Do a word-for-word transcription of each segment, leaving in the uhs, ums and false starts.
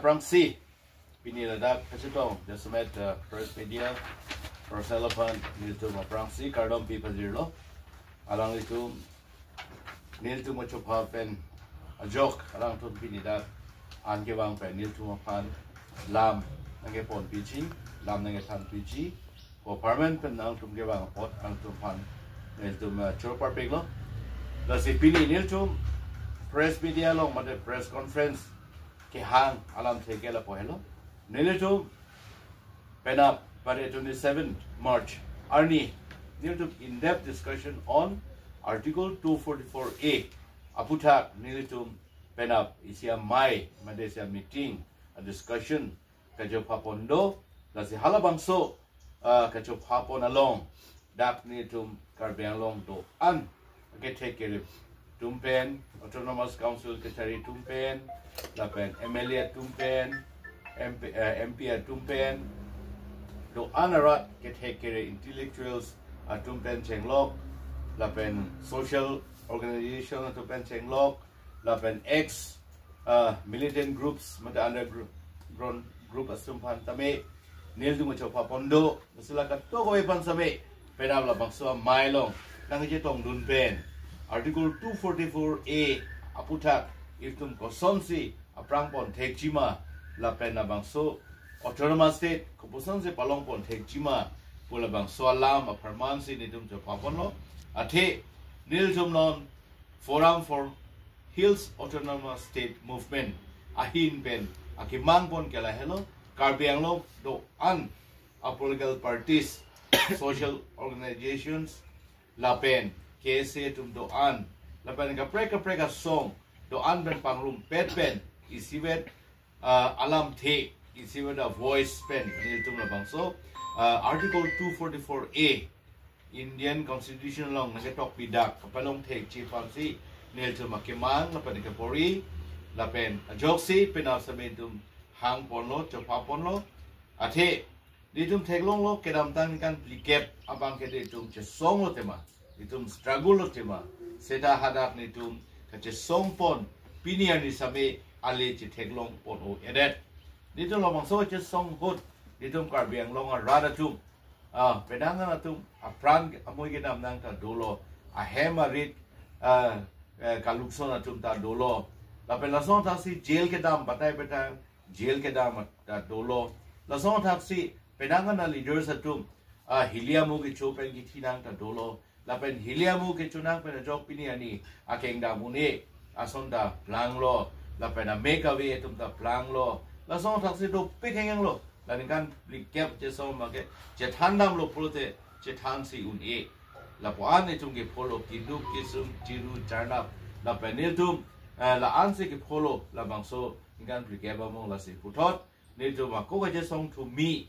Aphrangsi, pini ladak kachetong jasemet, eh, press media personnel aphan nelitum aphrangsi kardom pipajirlo. Alanglitum nelitum kachopha pen ajok alangtum pini dak an kevang pen nelitum aphan lam nangkepon piji, lam nangkethan piji, ko apartment pen alangtum kevang apot alangtum aphan nelitum, eh, choro parpiklo. Lasi pini nelitum press media along mate press conference kehang alamthe ke lapu helo. Nelitum penap pada twenty-seventh March arni nelitum in-depth discussion on Article two forty-four A aphuthak nelitum penap isi amei mate isi ameeting, a discussion kachopha pon do. Lasi halabangso, ah, kachopha pon along dak nelitum Karbi Anglong do-an kethek kere atum pen, Autonomous Council kachari atum pen, lapen M L A atum pen, M P, eh, M P atum pen, do-an arat kethek kere intellectuals atum pen chenglok, lapen social organization atum pen chenglok, lapen ex, uh, militant groups mate underground group atum aphan tame nelitum kachopha pon do. Lasi la katok kave aphan same penap labangso amei along nangchetongdun pen Article two forty-four A aphuthak itum kosonsi aphrang pon thekji ma, lapen labangso Autonomous State kopusonsi palong pon thekji ma pu labangso alam apharmansi nelitum chopha ponlo. Athe nelitum non Forum for Hills Autonomous State Movement ahin pen akemang pon ke lahelo: Karbi Anglong do-an apolitical parties, social organizations, lapen K S A atum do-an, lapen kaprek kaprek asong do-an pen pangrumpet pen isivet, ah, alamthe, isivet a voice pen nelitum labangso, ah, Article two forty-four A Indian Constitution along nangketok pidak kapalong thekji aphansi nelitum akemang lapen kepori lapen ajoksi penap same nelitum hang ponlo, chopha ponlo. Athe nelitum theklonglo, kedamtang ningkan phlikep abang ke nelitum chesonglo tema, nelitum struggle lo tema, seta hadak nelitum kachesong pon pini arni same ale chetheklong pon o edet. Nelitum labangso chesong ahut nelitum Karbi Anglong arat atum, ah, penang an atum apran amoi kedam nang ta dolo, ahem arit, ah, eh, kalukson atum ta dolo, lapen lason thaksi jail kedam, batai batai jail kedam ta dolo. Lason thaksi penang an a leaders atum, ah, hili amu kecho pen kithi nang ta dolo, lapen hili amu kecho nang pen ajok pini arni akeng dam un-e ason ta planglo, lapen amek ave atum ta planglo. Lason thaksi dopik hengyang lo. La ningkan phlikep chesong abang ke chethan damlo pulote chethansi un-e. Lapu-an itum ke pholo, kiduk kisung, chiru charnap, lapen nelitum, eh, la-ansi ke pholo, labangso ningkan phlikep among lasi puthot nelitum ako kachesong thumi,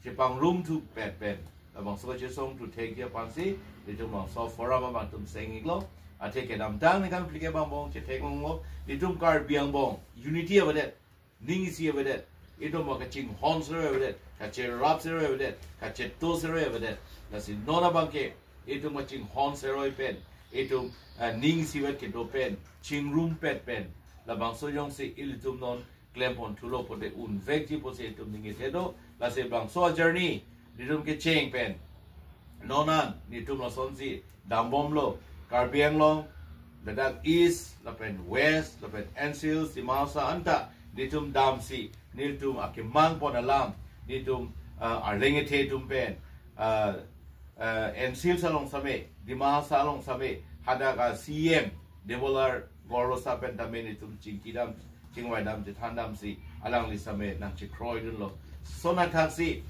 chepangrum thupet pen, labangso kachesong thu thekji aphansi nelitum labangso forum abang tum seng-iklo. Athe kedamtang ningkan phlikep angbong chetheklonglo, nelitum Karbi angbong unity avedet, ning isi avedet, itum kachinghon seroi avedet, kacherap seroi avedet, kacheto seroi avedet. Lasi non abang ke itum kachinghon seroi pen, itum, ah, ning isivet kedo pen, chingrumpet pen, labangso jongsi ilitum non klem pon thulo pote unvekji pusi itum ning-ethe do. Lasi bangso a journey nelitum kecheng pen non an nelitum lasonsi dambomlo. Karbi Anglong, ladak East, lapen West, lapen N C Hills, Dima Hasao anta nelitum damsi, nelitum akemang pon alam, nelitum, ah, arleng ethe atum pen, ah, ah, N C Hills along same, Dima Hasao along same, hadak a C M Debolal Gorlosa pen tame nelitum chingki dam, chingvai dam, chethan damsi, alangli same nangchekroidunlo. Lason athaksi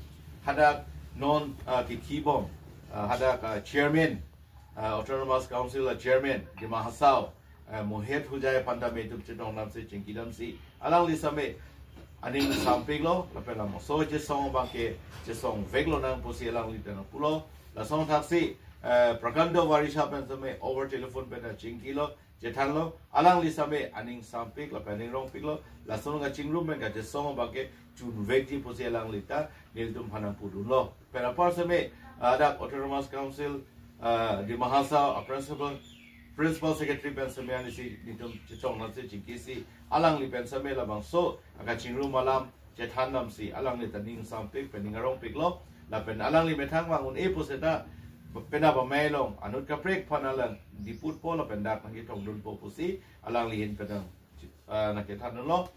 hadak non, ah, kikhi bom, ah, hadak, ah, chairman, ah, Autonomous Council a chairman Dima Hasao, ah, Mohit Hojai aphan tame nelitum chetong damsi, chingki damsi, alangli same aning sampiklo, lapen labangso chesong abang ke chesongveklo nang pusi alangli ta nangpulo. Lason thaksi, eh, Prakanta Varisha pen tame over telephone pen ta chingkilo, chethanlo, alangli same aning sampik lapen aning rongpiklo. Lason kachingrum pen kachesong abang ke chunvekji pusi alangli ta nelitum aphan nangpudunlo. Pen apar same, ah, dak Autonomous Council, ah, Dima Hasao a principal, principal secretary pen same anisi nelitum chechong nangsi chingkisi, alangli pen same labangso akachingrum alam chethan damsi alangli ta ning sampik pen ning arongpiklo. Lapen alangli methang vang un-e puseta penap amei along anut kaprek aphan alang diputpo lapen dak nangkethongdunpo pusi alangli ahin pen nang, ah, nangkethandunlo.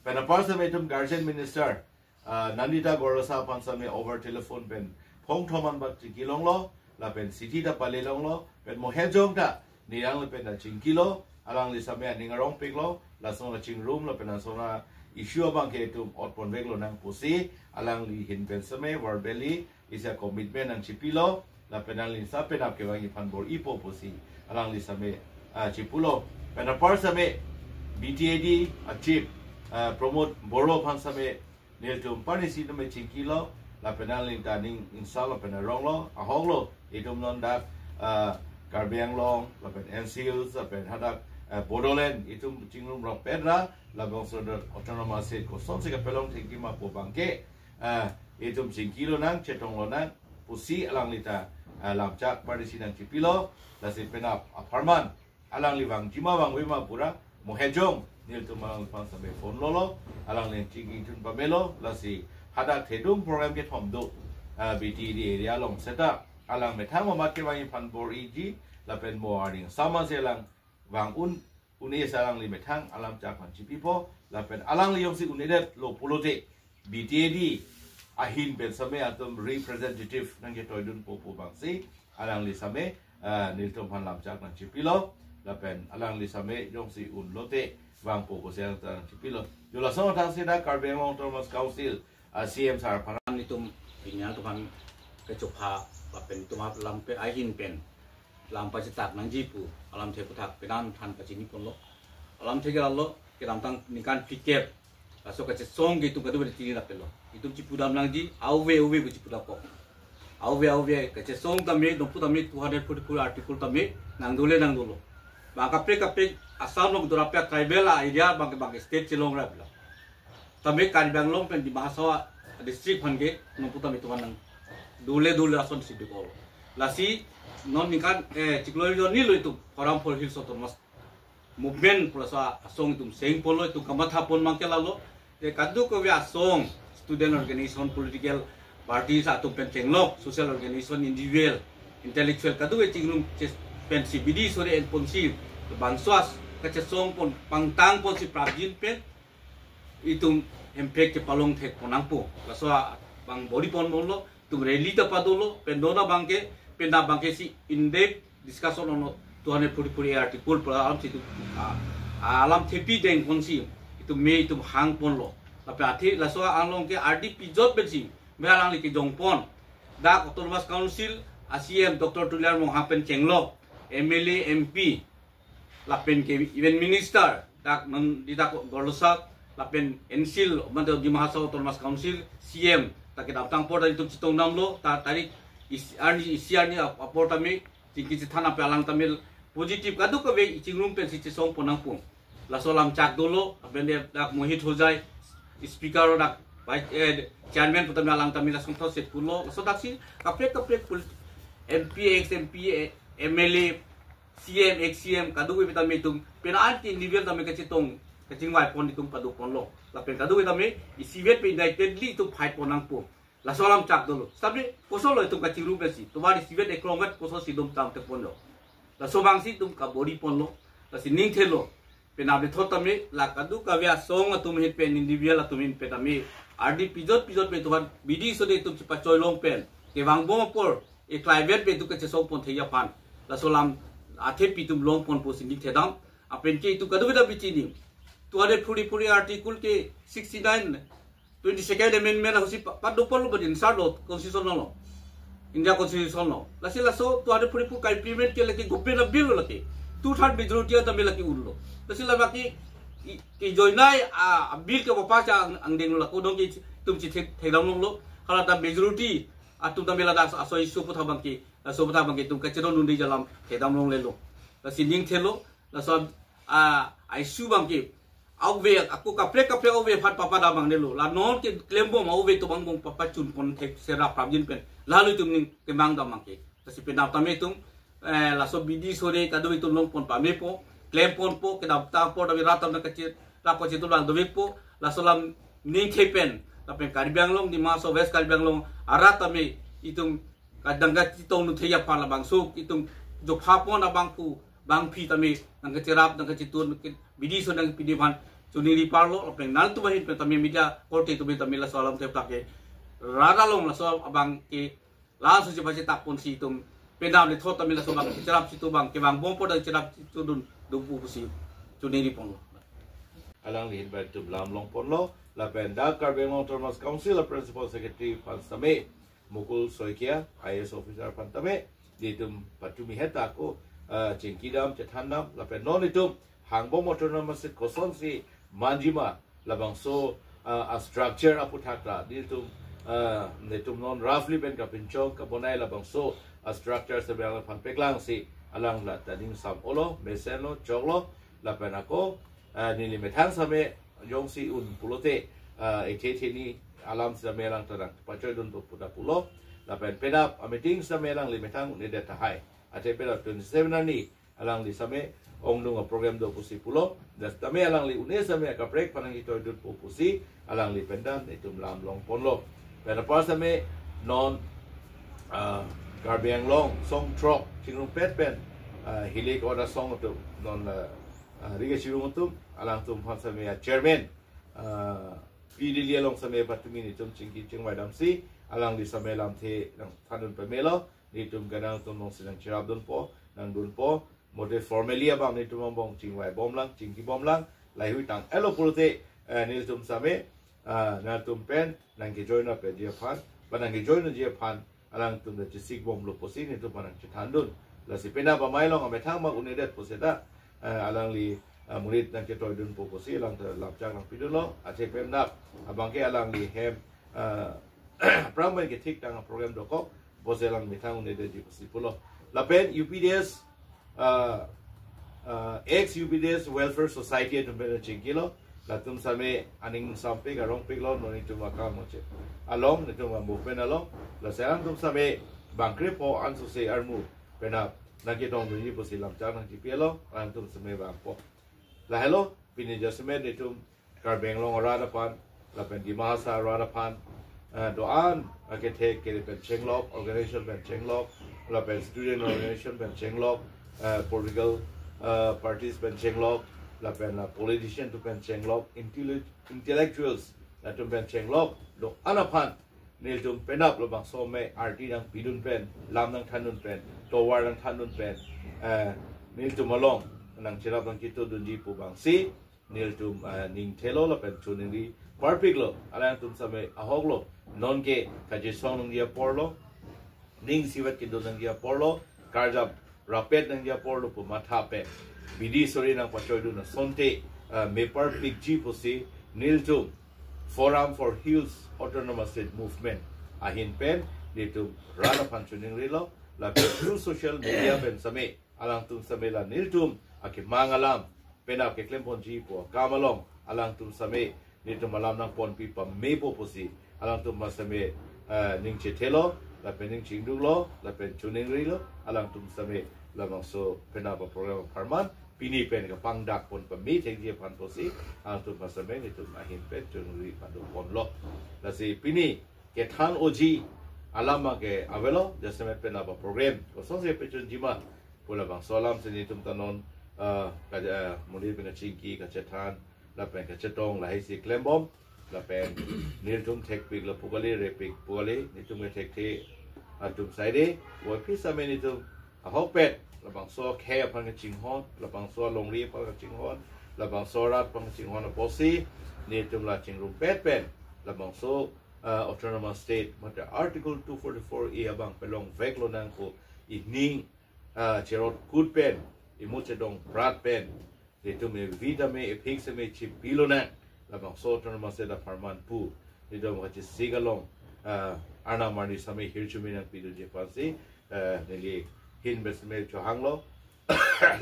Pen apar same itum guardian minister, ah, Nandita Gorlosa aphan same over telephone pen phongthom anbak chingkilonglo, lapen chithi ta palelonglo, pen mohejong ta nirang lapen ta chingkilo, alangli same aning arongpiklo, lason achingrum lapen lason a-issue abangke itum otponveklo nang pusi alangli ahin pen same verbally isi a-commitment nangchipilo, lapen alangli sa penap kevangji aphan bor-ipo pusi alangli same, ah, chipulo. Pen apar same B T A D a-chief, ah, Pramod Boro aphan same nelitum parnisi tame chingkilo, lapen alangli ta ning ingsal lapen aronglo, ahoklo, itum non dak, ah, Karbi Anglong, lapen N C Hills, lapen hadak, ah, Bodoland, itum chingrum rokpet ra, labangso Autonomous State kosonsi kapelong thekji ma pu abangke, ah, itum chingkilo nang, chetonglo nang pusi alangli ta, ah, lamchak parnisi nangchipilo, lasi penap apharman alangli vangji ma vangve ma pu ra mohejong nelitum alangli aphan same phone lolo, alangli chingkithun pamelo, lasi hadak thedung program kethom do, ah, B T A D area along seta alang methang mamat kevangji aphan bor-iji, lapen mo aning sama si alang vang un, un-e si alangli methang alamchak aphan chipipo, lapen alangli jongsi un-edetlo pulote B T A D ahin pen same atum representative nangketoidunpo pu abangsi alangli same, ah, nelitum aphan lamchak nangchipilo, lapen alangli same jongsi unlote vangpo pusi alangli ta nangchipilo. Yo lason athak sida Karbi Anglong Autonomous Council a-C E M sir aphan nelitum pini atum aphan kechopha lapen itum alam pen ahin pen lam pachitak nangji pu alamthe aphuthak penang than pachiniponlo. Alamthe ke lalo, kedamtang ningkan phlikep, laso kachesong ke itum kadokave chini lapelo. Itum chipudam nangji, auve auve pu chipudam kok. Auve auve kachesong tame, nonpu tame two hundred forty-four article tame nangdole nangdolo. Bang kaprek kaprek Assam along dorapya tribal area bang bang state chelong raplo. Tame Karbi Anglong pen Dima Hasao district aphan ke nonpu tame itum aphan nangdole dole asonsi bikol. Lasi non ningkan, eh, chiklo jon ni lo itum Forum for Hills Autonomous Movement pu laso asong itum sengponlo, itum kamathapon abangke lalo. Je kadokave asong, student organization, political parties atum pen chenglok, social organization, individual, intellectual, kadokave chingrum ches-, pensi bidi sore enponsi, bangso as-, kachesongpon, pangtangponsi prapjin pen, itum hemphek kepalong thekpon nangpo. Laso abang bor-iponbomlo, itum rally ta padolo, pen dona abangke, penap abangke si in-depth discussion on two hundred forty-four A article pu alamsi itum, ah, ah, alamthepi dengponsi itum me itum hangponlo. Lapen athe laso along ke ardi pijot pensi me alangli kejongpon. Dak Autonomous Council a-C E M Doctor Tuliram Ronghang pen chenglok, M L A, M P, lapen ke even minister, dak non di dak Gorlosa, lapen N C L, mate Dima Hasao Autonomous Council C E M, ta kedamtang apor ta itum chetongdamlo, ta tarik isi arni, isi arni ap-, apor tame chingki chethan ape alang tame positive kadokave ichingrum pensi chesongpon nangpo. Laso lamchak dolo, lapen de dak Mohit Hojai, speaker dak vice, eh, chairman pu tame alang tame lason thot set pulo, laso daksi kaprek kaprek pul-, M P, ex M P, eh, M L A, C M, ex C M, kadokave tame itum, penang anti individual tame kachetong, kachingvaipon itum padoponlo. Lapen kadokave tame, isivet pen unitedly itum fight pon nangpo. Laso lamchak dolo. Sabi, kosonlo itum kachingrum pensi, tovar isivet eklong vet kosonsi dom tam teponlo. Laso abangsi itum kabor-iponlo, lasi ningthelo. Penap ithot tame, la kadokave asong atum ahin pen, individual atum ahin pen tame, ardi pijot pijot pen itum aphan bidi sode itum chipachoi long pen, kevangbom apor, e climate pen itum kachesongpon thekji aphan. Laso alam athepi itum longponpo pusi ningthedam. Lapen ke itum kadokave ta bichini. Two hundred forty-four article ke sixty-nine, twenty-second amendment ahutsi pa-, padoponlo, but insert lo constitution along. India constitution along. Lasi laso two hundred forty-four ka-implement ke lake government a-bill lo lake. Two-third majority anta me lake unlo. Lasi labangke i-, kejoinai a, a-bill ke papass ang, angdenglo, la kodong ke itum chethek, thekdamlonglo. Hala ta majority atum tame ladak aso issue aphuthak abangke, aso aphuthak abangke itum kachedondunde alam thekdamlonglelo. Lasi ningthelo, laso a, a-issue abangke, auve, ako kaprek kaprek auve aphan papadam nangnelo. La non keklembom auve atum angbong papachunpon thek sera prapjin pen. Lalo itum ning kemangdam abangke. Lasi penap tame itum, eh, laso bidi sore kadokave itum longpon pamepo, klemponpo, kedamtang apor tame rat tame kache-, Lako chitu lang dovekpo, laso alam ningthe pen, lapen Karbi Anglong, Dima Hasao, West Karbi Anglong arat tame itum kadang kachetongdun thekji aphan labangso itum jopha pon abangphu bangphi tame nangkacherap, nangkachetur, bidi so nangpidi aphan choningri parlo, lapen nangtum ahin pen tame media korte tame tame laso alam theptak ke rat along laso abang ke laso si bache tak ponsi itum penap le thot tame laso abang cherap chitu abang kevang bompo dan cherap chitudun do pu pusi choningri ponlo. Alangli ahin pen itum lam long ponlo, lapen dak Karbi Anglong Autonomous Council a Principal Secretary aphan tame, Mukul Saikia, I A S officer aphan tame, nelitum patumi heta ako, ah, chingkidam, chethandam, lapen non itum hangbom autonomous state kosonsi manji ma, labangso, ah, a structure aputhak ta, nelitum, ah, nelitum non roughly pen kapinchong kabonai labangso a structure tame alangphan paklangsi, alang la ta ningsam olo, mesenlo, choklo, lapen ako, ah, neli methang tame jongsi un pulote, ah, ethe theni alam tame alang ta nangpachoidunpo pu ta pulo. Lapen penap a meeting tame alangli methang un-edet tahai. Athe penap twenty-seven arni alangli tame ongdung a program do pusi pulo. Das tame alangli un-e tame akaprek aphan nangketoidunpo pusi alangli pen dan itum lam long ponlo. Pen apar tame non, ah, Karbi Anglong song throk chingrumpet pen, ah, Hilek Oda song atum non, ah, ah, Riga Chirung atum, alangtum aphan tame a chairman, ah, P D L A along tame patumi nelitum chingki chingvai damsi, alangli tame lamthe nangthandun pamelo, nelitum kanang atum alongsi nangcherapdunpo, nangdunpo, mote formally abang nelitum angbong chingvai bomlang, chingki bomlang, lahei hui tang-etlo pulote, eh, nelitum tame, ah, nangtum pen nangkejoin nangpeji aphan, ba nangkejoin nangji aphan, alangtum ta chesik bomlo pusi nelitum aphan nangchethandun. Lasi penap amei along amethang mak un-edet puseta, eh, alangli, eh, monit nangketoidunpo pusi alang ta lamchak nangpidunlo, athe penap abangke alangli hem, eh, aphrang pen kethik tang a program dokok, pusi alang methang un-edetji pusi pulo. Lapen U P D S, ah, ah, ex U P D S Welfare Society atum pen chingkilo, latum tame aning sampik arongpiklo, non itum akam moche along nelitum a movement along, lasi alangtum tame bangkrepho ansose armu penap nangketongdunji pusi lamchak nangchipilo, alangtum tame bangpo. Lahelo, pini jasemet nelitum Karbi Anglong arat aphan, lapen Dima Hasao arat aphan, eh, do-an akethek kere pen chenglok, organization pen chenglok, lapen student organization pen chenglok, eh, political, eh, parties pen chenglok, lapen, eh, politician atum pen chenglok, intellect-, intellectuals atum pen chenglok, do-an aphan nelitum penap labangso amei arti nangpidun pen, lam nangthandun pen, tovar nangthandun pen, eh, nelitum along nangcherap nangketudunji pu abangsi nelitum, ah, ningthelo lapen choningri parpiklo. Alangtum tame ahoklo, nonke kachesong nangji aporlo, ning isivet kedun nangji aporlo, karjap rapet nangji aporlo pu matha pen, bidi sori nangpachoidun asonte, ah, meparpikji pusi nelitum Forum for Hills Autonomous State Movement ahin pen nelitum rat aphan choningrilo, lapen through social media pen tame alangtum tame la nelitum akemang alam penap keklemponji pu akam along alangtum tame nelitum alam nangponpi pamepo pusi alangtum tame, eh, ning chethelo, lapen ning chingduklo, lapen choningrilo, alangtum tame labangso penap a program apharman pini pen kapangdak pon pame thekji aphan pusi alangtum tame nelitum ahin pen choningri pado ponlo. Lasi pini kethan oji alam ke avelo, jasemet penap a program kosonsi pachunji ma pu labangso alam si nelitum ta non, ah, ka, ah, monit pen kachingki, kachethan, lapen kachetong lahei si klembom, lapen nelitum thekpiklo pu kali, repik pu kali, nelitum kethekthe atum saide, puvoiphit tame nelitum ahokpet labangso akhei aphan kachinghon, labangso alongri aphan kachinghon, labangso arat aphan kachinghon apotsi nelitum la chingrumpet pen labangso, ah, Autonomous State mate Article two forty-four A abang pelongvek lonang pu ining, ah, cherot kut pen, imu chedong prat pen, nelitum evi tame, ephik tame chipilonang labangso Autonomous State apharman pu nelitum kachesik along, ah, arnam arni tame hirjume nangpidunji aphansi, ah, neli ahin pen tame chohanglo.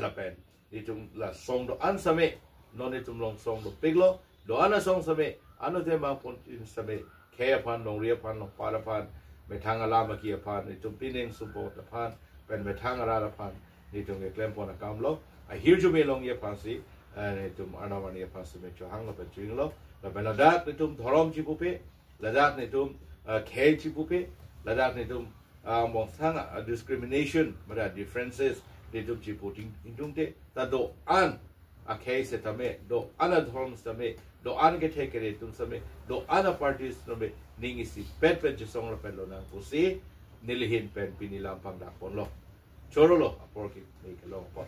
Lapen nelitum la song do-an tame, non nelitum along song dopiklo, do-an asong tame, ano te mangpon tin tame, khei aphan, longri aphan, longpat aphan, methang alam aki aphan, nelitum pining sumpot aphan, pen methang arat aphan nelitum keklempon akamlo, ahirjume longji aphansi eh, netum arnam arni aphan sitame chohanglo pen chojinlo. Lapen ladak netum dhorom chipupe, ladak netum, eh, khei chipupe, ladak netum, ah, mongsang, ah, discrimination, mara differences netum chipu ting, ingtungte, ta do-an akhei setame, do-an adhorom setame, do-an kethe kere atum setame, do-an aparty setame, ning isipet pen chesong lapen lonang pusi, neli ahin pen pini lam pangdakponlo. Chorolo, apor kimi kelong apot.